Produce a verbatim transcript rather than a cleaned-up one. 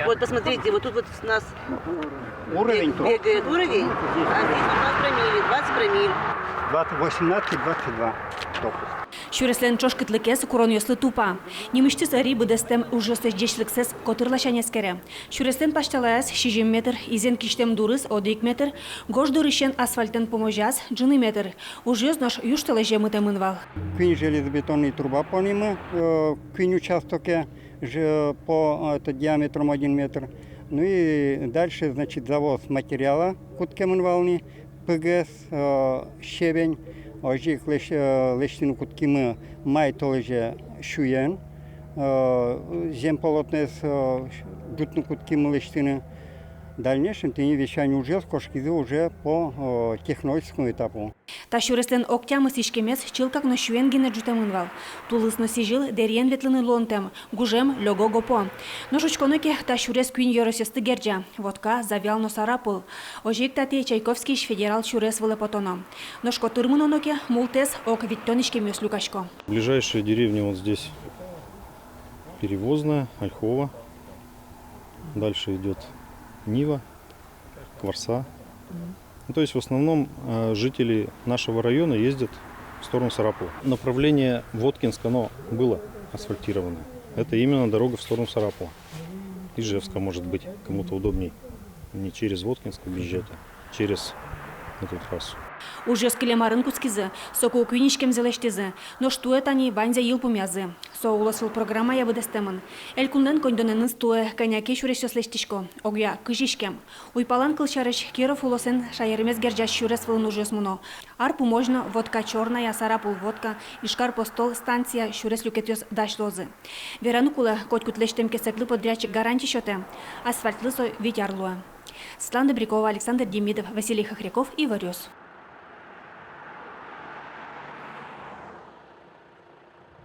Вот посмотрите, вот тут вот у нас уровень, бегает уровень, а здесь у нас промилле, двадцать промилле. Двадцать, восемнадцать, двадцать два допуск. Сюреслэн ӵошкытлыкез куронъёслы тупа. Нимысьтыз ӧри быдэстэм ужъёслэсь ӟечлыксэс котыр ласянь эскере. Сюреслэн пасьталаез сизьым метр, изэн кисьтэм дурыз одӥг метр, гож дорысен асфальтэн пумозяз ӝыны метр. Ужъёс нош южтолэзе мытэмын вал. Куинь железобетонный труба понимы, э, куинь участоке же по, э, это, диаметром один метр. Ну и дальше, значит, завоз материала кутскемын вал ни, пыгес, э, щебень, озьы ик лэсь-, э, лэсьтыны кутскимы май толэзе сюен, э, земполотноез, э, ӝутыны кутскимы лэсьтыны. Дальнейшем тӥни весь ужъёс кошкизы уже по, э, технологическому этапу. Та сюреслэн ог тямыс иськемез чылкак но сюен гинэ ӝутэмын вал. Тулыс но сӥзьыл дэриен ветлыны луонтэм, гужем, лёго-гопо. Нош учконо ке, та сюрес куинь ёросъёсты герӟа: Вотка, Завьял но Сарапул. Озьы ик татӥ Чайковскиысь федерал сюрес вылэ потоно. Нош котыр мыноно ке, мултэс ог витьтон иськемъёс люкасько. Ближайшие деревни вот здесь: Перевозная, Ольхово. Дальше идёт Нива, Кварса. Ну, то есть в основном, э, жители нашего района ездят в сторону Сарапула. Направление Воткинск, оно было асфальтировано. Это именно дорога в сторону Сарапула. Ижевска, может быть, кому-то удобней не через Воткинск объезжать, а через эту трассу. Ужъёс кылем арын кутскизы, соку куинь иськемзэ лэсьтӥзы. Нош туэ тани ваньзэ йылпумъязы. Со улосвыл программая быдэстэмын. Элькунлэн коньдонэныз туэ кӧня ке сюресъёс лэсьтӥсько, огъя кызь иськем. Уйпалан, кылсярысь, Киров улосэн шаермес герӟась сюрес вылын ужъёс мыно. Ар пумозь но Вотка — Чёрная, Сарапул — Вотка, Ижкар — Постол станция сюрес люкетъёс дась луозы. Вераны кулэ, котькуд лэсьтэм кесэклы подрядчик гарантия сётэ: асфальтлы со вить ар луэ. Светлана Добрякова, Александр Демидов, Василий Хохряков, «Иворъёс».